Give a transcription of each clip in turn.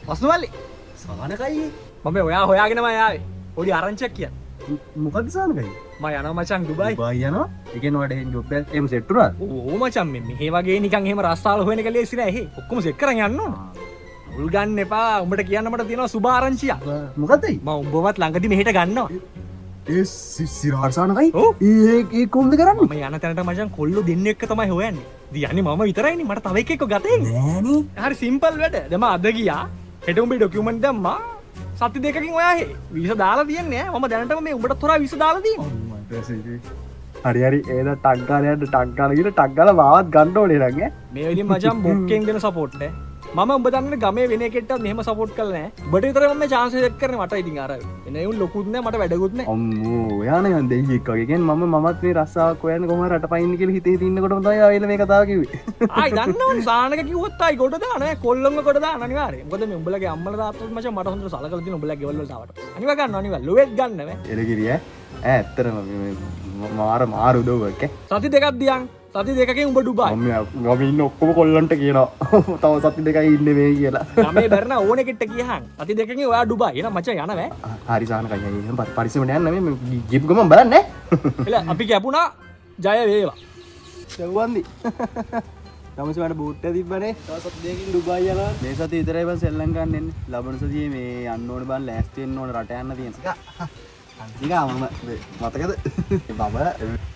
වස්නුවල්ලි සානකයි මම ඔයා හොයාගෙනම ආවේ. පොඩි ආරංචියක් කියන්න. මොකද්ද සානකයි? මම යනවා මචං ඩුබායි. ඩුබායි යනවා? ඒ කියන්නේ ඔයාට එහෙන් ජොබ් එකක් එහෙම සෙට් වුණාද? ඔව් මචං, මේ මෙහෙ වගේ නිකන් එහෙම රස්සාවල හොයන එක ලේසි නෑ. එහෙ ඔක්කොම සෙට් කරන් යන්න ඕන. මුල් ගන්න එපා. උඹට කියන්න මට තියෙනවා සුබ ආරංචියක්. මොකද්ද ඒ? මම උඹවත් ළඟදි මෙහෙට ගන්නවා. ඒ සිරාර් සානකයි? ඔව්. ඒ ඒ කොහොමද කරන්නේ? මම යන තැනට මචං කොල්ලෝ දෙන්න එක්ක තමයි හොයන්නේ. ඉතින් යන්නේ මම විතරයිනේ. මට තව එකෙක්ව ගතේ නෑනේ. හරි සිම්පල් වැඩ. දැන් මම අද ගියා. හෙට උඹේ ඩොකියුමන්ට් දැම්මා. සති දෙකකින් ඔයා හේ වීසා දාලා තියන්නේ ඈ. මම දැනටම මේ උඹට තොරා වීසා දාලා තියෙන්නේ. හරි හරි ඒද ටක් ගාලා යන්න, ටක් ගාලා ගිහලා ටක් ගාලා මාවත් ගන්න ඕනේ නං ඈ. මේ වෙලින් මචං බොක්කෙන් දෙන සපෝට් ඈ. මම උඹ දන්නේ ගමේ වෙන එකෙක්ටවත් මෙහෙම සපෝට් කරලා නෑ. උඹට විතරයි මම මේ චාන්ස් එක සෙට් කරන්නේ. මට ඉතින් අර එන උන් ලොකුත් නෑ, මට වැඩකුත් නෑ. අම්මෝ ඔයා නේ මං දෙයියෙක් වගේ. කියන්නේ මමත් මේ රස්සාවක් හොයන්න කොහොම රට පයින්න කියලා හිතේ ඉන්නකොටම තමයි ආයෙත් මේ කතාව කිව්වේ. ආයි දන්නවනේ සානක කිව්වොත් ආයි ගොඩ දාන ඈ. කොල්ලොන්ව ගොඩ දාන අනිවාර්යයෙන්. මොකද මේ උඹලගේ අම්මලා තාත්තලාත් මචං මට හොඳට සලකලා තියෙන උඹලගේ ගෙවල් වලට ආවට. අනිවා ගන්නවා අනිවා ලොවෙත් ගන්න බෑ. එලකිරි ඈ. ඈ ඇත්තටම මේ මාර මාර උදව්වක් ඈ. සති දෙකක් දියන්. සති දෙකකින් උඹ ඩුබායි. මම ගමේ ඉන්න ඔක්කොම කොල්ලන්ට කියනවා. තව සති දෙකයි ඉන්නේ මේ කියලා. ගමේ බැරන ඕන කෙට්ට කියහන්. සති දෙකකින් ඔයා ඩුබායි. එහෙනම් මචං යන බෑ. හරි සානකයි අයියේ. එහෙනම් පරිස්සමට යන්න මේ ගිප් ගමන් බලන්න ඈ. එල අපි කැපුණා. ජය වේවා. සෙව්වන්දි. තමසේ මට බූට් එක තිබ්බනේ. තව සති දෙකකින් ඩුබායි යනවා. මේ සතිය විතරයි බං සෙල්ලම් ගන්න එන්නේ. ලබන සතියේ මේ යන්න ඕන බං, ලෑස්ති වෙන්න ඕන රට යන්න තියෙන. අන්තිකා මම මතකද? මම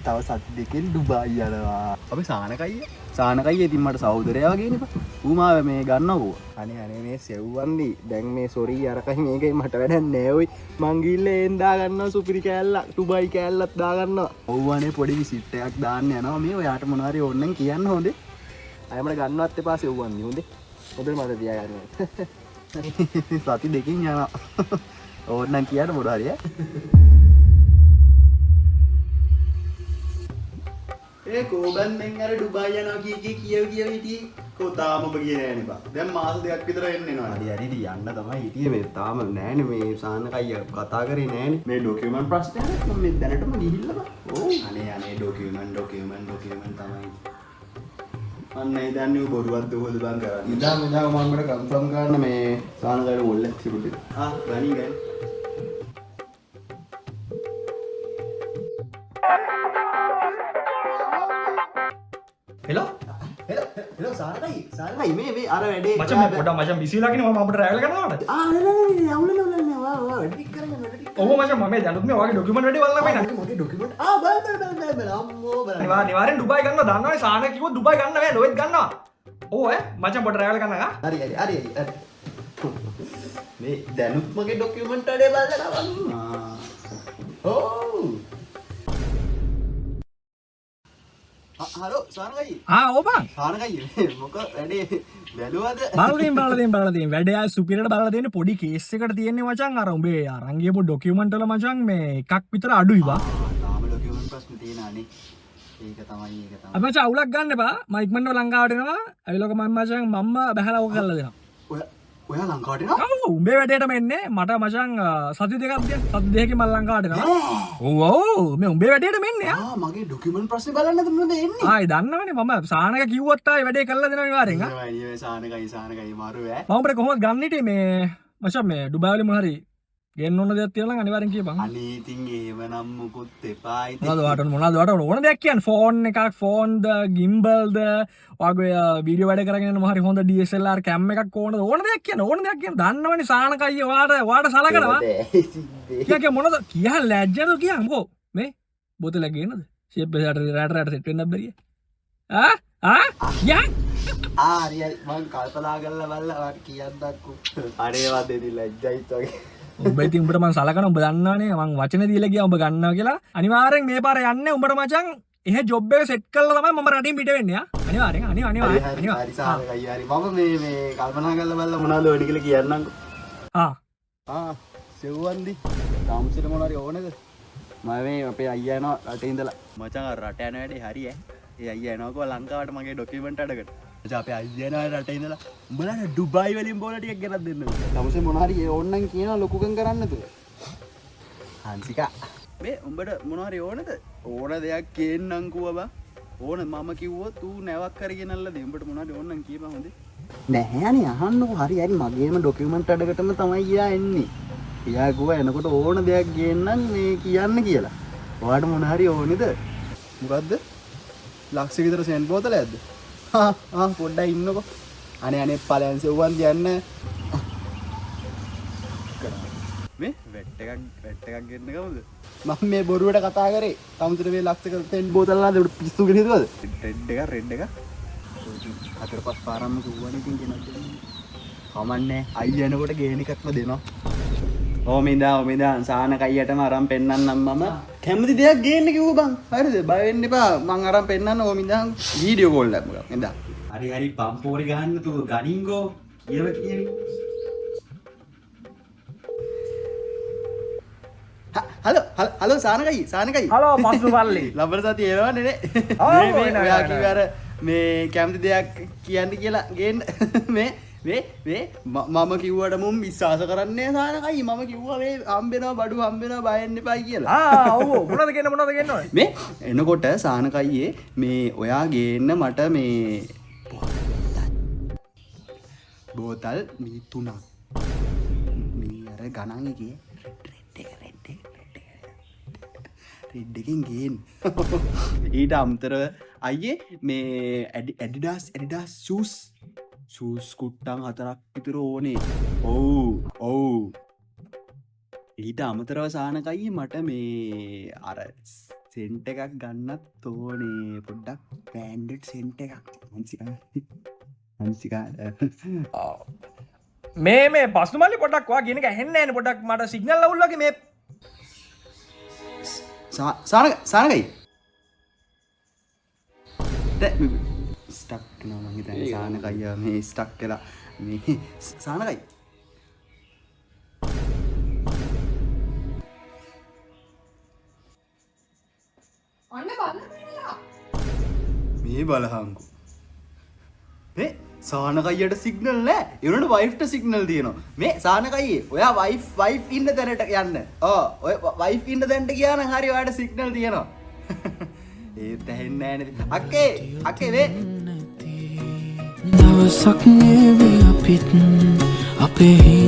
තව සති දෙකකින් ඩුබායි යනවා. අපි සානකයිය. සානකයිය ඉතින් මට සහෝදරයා වගේනේ බං. ඌ මාව මේ ගන්නවා කිව්වා. අනේ අනේ මේ සෙව්වන්දි දැන් මේ සොරි අරකයි මේකයි මට වැඩක් නෑ ඔයි. මං ගිහිල්ලා එන් දා ගන්නවා සුපිරි කෑල්ලක්, ඩුබායි කෑල්ලක් දා ගන්නවා. ඔව් අනේ පොඩි විසිට් එකක් දාන්න යනවා. මේ ඔයාට මොනවා හරි ඕන නම් කියන්න හොඳේ. අය මට ගන්නවත් එපා සෙව්වන්දි හොඳේ. හොඳට මට තියාගන්න. සති දෙකකින් යනවා. ඕන නම් කියන්න මොනවා හරි ඈ. ඒ කෝබන් මෙන් අර ඩුබායි යනවා කිය කිය කියව කියව හිටියේ. කෝ තාම ඔබ ගියේ නෑනේ බං. දැන් මාස දෙකක් විතර වෙන්න එනවා. හරි හරි ඉතින් යන්න තමයි හිටියේ. මේ තාම නෑනේ මේ සානකයි කතා කරේ නෑනේ. මේ ඩොකියුමන්ට් ප්‍රශ්නයක් මම මේ දැනටම ගිහිල්ලා බං. ඔව්. අනේ අනේ ඩොකියුමන්ට් ඩොකියුමන්ට් ඩොකියුමන්ට් තමයි. අන්න ඒ දන්නේ ඌ බොරුවක්ද කොහොමද බං කරන්නේ. ඉදා මෙදා මම මට කන්ෆර්ම් කරන්න මේ සානකයිට මොල්ලක් තිබුණේ. ආ ගනි ගනි. හෙලෝ හෙලෝ හෙලෝ සානකයි සානකයි මේ මේ අර වැඩේ මචං මේ පොඩ්ඩක් මචං බිසි වෙලා කිනේ මම අපිට රැවල කරනවට. ආ නෑ නෑ නෑ අවුල නෑ නෑ වා වා වැඩ ටික කරගන්න වැඩ ටික. ඔව් මචං මම මේ දැනුත් මේ ඔයාගේ ඩොකියුමන්ට් වැඩේ බලලා මේ නෑ. මගේ ඩොකියුමන්ට් ආ බල බල බල බල බල අම්මෝ බලන්න. අනිවාර්යෙන් ඩුබායි ගන්නවා. දන්නවනේ සාන කිව්වොත් ඩුබායි ගන්න බෑ ලොවෙත් ගන්නවා. ඔව් ඈ මචං පොඩ්ඩක් රැවල ගන්න ආ. හරි හරි හරි හරි. මේ දැනුත් මගේ ඩොකියුමන්ට් වැඩේ බලලා මං. ඔව්. හලෝ සානකයි. ආ ඔව් බං. සානකයි මොක වැඩේ බැලුවද? බලලා තියෙන බලලා තියෙන වැඩේ ආ සුපිරියට බලලා තියෙන පොඩි කේස් එකට තියෙන්නේ මචං අර උඹේ අරන් ගියපු ඩොකියුමන්ට් වල මචං මේ එකක් විතර අඩුයි බං. තාම ඩොකියුමන්ට් ප්‍රශ්න තියෙනවා නේ. ඒක තමයි ඒක තමයි. අපි මචං අවුලක් ගන්න එපා. මම ඉක්මනට ලංකාවට එනවා. ඇවිල්ලා මම මචං මම්ම බහලා ඕක කරලා දෙනවා. ඔයා ලංකාවට එනවා? ඔව් උඹේ වැඩේටම එන්නේ. මට මචං සති දෙකක් දෙන්න. සති දෙකකින් මම ලංකාවට එනවා. ඔව් ඔව් මේ උඹේ වැඩේටම එන්නේ ආ. ආ මගේ ඩොකියුමන්ට් ප්‍රශ්නේ බලන්නද මොනවද එන්නේ? ආයි දන්නවනේ මම සානක කිව්වොත් ආයි වැඩේ කරලා දෙනවා අනිවාර්යෙන් ආ. නියමයි නියමයි සානකයි සානකයි මරු ඈ. මම උඹට කොහොමද ගන්න හිටියේ මේ මචං මේ ඩුබායි වලින් මොන හරි ගේන්න ඕන දෙයක් තියෙනවා නම් අනිවාර්යෙන් කියපන්. අනේ ඉතින් එහෙමනම් මොකුත් එපා ඉතින්. මොනවද ඔයාට මොනවද ඔයාට ඕන දෙයක් කියන්න. ෆෝන් එකක්, ෆෝන්ද, ගිම්බල්ද, ඔයාගේ වීඩියෝ වැඩ කරගෙන යන මොන හරි හොඳ DSLR cam එකක් ඕනද, ඕන දෙයක් කියන්න, ඕන දෙයක් කියන්න. දන්නවනේ සානක අයියේ ඔයාට සලකනවා. කියා කියා මොනවද කියා ලැජ්ජ නේද කියා මොකෝ මේ බෝතලයක් ගේන්නද? ෂේප් එක රැට රැට සෙට් වෙන්නත් බැරිය. ආ ආ කියා ආ හරි හරි මං කල්පනා කරලා බලලා ඔයාට කියන්නම්කෝ. අනේ වත් ඉතින් ලැජ්ජයිත් වගේ. උඹ ඉතින් උඹට මං සලකන උඹ දන්නවනේ මං වචන දීලා ගියා උඹ ගන්නවා කියලා. අනිවාර්යෙන් මේ පාර යන්නේ උඹට මචං එහෙ ජොබ් එක සෙට් කරලා තමයි මම රටින් පිට වෙන්නේ ආ. අනිවාර්යෙන් අනිවාර්යෙන් හරි අනිවාර්යෙන්. හරි සානකයි හරි මම මේ මේ කල්පනා කරලා බලලා මොනවද ඕනේ කියලා කියන්නම්කෝ. ආ ආ සෙව්වන්දි තාම්සිට මොන හරි ඕනේද? මම මේ අපේ අයියා එනවා රටේ ඉඳලා. මචං අර රට යන වැඩේ හරි ඈ. ඒ අයියා එනවා කිව්වා ලංකාවට මගේ ඩොකියුමන්ට් අඩකට. මචං අපේ අයියා එනවා රටේ ඉඳලා. උඹලාට ඩුබායි වලින් බෝල ටිකක් ගෙනත් දෙන්න. තමසේ මොන හරි ඕන නම් කියනවා ලොකුකම් කරන්න තුල. හංසිකා මේ උඹට මොන හරි ඕනද? ඕන දෙයක් කියන්නම් කිව්වා බං. ඕන මම කිව්වොත් ඌ නැවක් හරි ගෙනල්ලා දෙන්න. උඹට මොනවද ඕන නම් කියපන් හොඳේ. නැහැ අනේ අහන්නකෝ. හරි හරි මගේම ඩොකියුමන්ට් අඩකටම තමයි ගියා එන්නේ. එයා කිව්වා එනකොට ඕන දෙයක් ගේන්නම් මේ කියන්න කියලා. ඔයාට මොන හරි ඕනේද? මොකද්ද? ලක්ෂ විතර සෙන්ට් බෝතලයක්ද? හා හා පොඩ්ඩක් ඉන්නකෝ. අනේ අනේ ඵලයන් සෙව්වන් තියන්න. මේ වැට් එකක් ගෙන්න ගමුද? මම මේ බොරුවට කතා කරේ. තමුසෙට මේ ලක්ෂක සෙන්ට් බෝතල නාද උඩ පිස්සු කියලා හිතුවද? රෙඩ් එක හතර පහ පාරක්ම කිව්වනේ ඉතින් ගෙනත් දෙන්න. කමන්නේ අයියා එනකොට ගේන එකක්ම දෙනවා. ඔහොම ඉඳන් සානක අයියටම අරන් පෙන්නන්නම් මම. කැමති දෙයක් ගේන්න කිව්ව බං. හරිද? බය වෙන්න එපා. මං අරන් පෙන්නන්න. ඔහොම ඉඳන් වීඩියෝ කෝල් එකක් මොකක්. ඉඳන්. හරි හරි පම්පෝරි ගහන්න තු ගනින්කෝ. කියව කියවි. හලෝ හලෝ සානකයි සානකයි. හලෝ පස්දු මල්ලි. ලබන සතිය එනවනේ නේ. ඔව්, මේ එනවා, ඔයා එනවා. කිව්ව අර මේ කැමති දෙයක් කියන්න කියලා ගේන්න. මේ මේ මේ මම කිව්වට මුන් විශ්වාස කරන්නේ නෑ සානකයි. මම කිව්වා මේ හම්බෙනවා බඩු හම්බෙනවා බය වෙන්න එපා කියලා. ආ ඔව් ඔව්. මොනවද ගේන්න මොනවද ගේන්න ඕනේ? මේ එනකොට සානකයියේ මේ ඔයා ගේන්න මට මේ බෝතල් මේ තුනක්. මේ අර ගණන් එකේ රෙඩ් එක රෙඩ් එක රෙඩ් එක රෙඩ් එකෙන් ගේන්න. ඊට අමතරව අයියේ මේ ඇඩිඩාස් ෂූස් කුට්ටම් 4ක් විතර ඕනේ. ඔව් ඔව්. ඊට අමතරව සානක අයියේ මට මේ අර සෙන්ට් එකක් ගන්නත් ඕනේ. පොඩ්ඩක් බ්‍රෑන්ඩඩ් සෙන්ට් එකක්. හන්සිකා. මේ මේ පස්දු මල්ලි පොඩ්ඩක් ඔයා කියන එක ඇහෙන්නේ නෑනේ. පොඩ්ඩක් මට සිග්නල් අවුල් වගේ මේ සානකයි. ස්ටක් වෙනවා මං හිතන්නේ. සානක අයියා මේ ස්ටක් වෙලා මේ සානකයි. ඔන්න බලන්න වෙලා. මේ බලහන්කෝ. මේ සානක අයියට සිග්නල් නෑ. ඒ වුණාට වයිෆ්ට සිග්නල් තියෙනවා. මේ සානක අයියේ ඔයා වයිෆ් ඉන්න තැනට යන්න. ඔව් ඔය වයිෆ් ඉන්න තැනට ගියා නම් හරි ඔයාට සිග්නල් තියෙනවා. ඒත් ඇහෙන්නේ නෑ නේද? අක්කේ අක්කේ මේ දවසක් නේවි අපිත් අපේ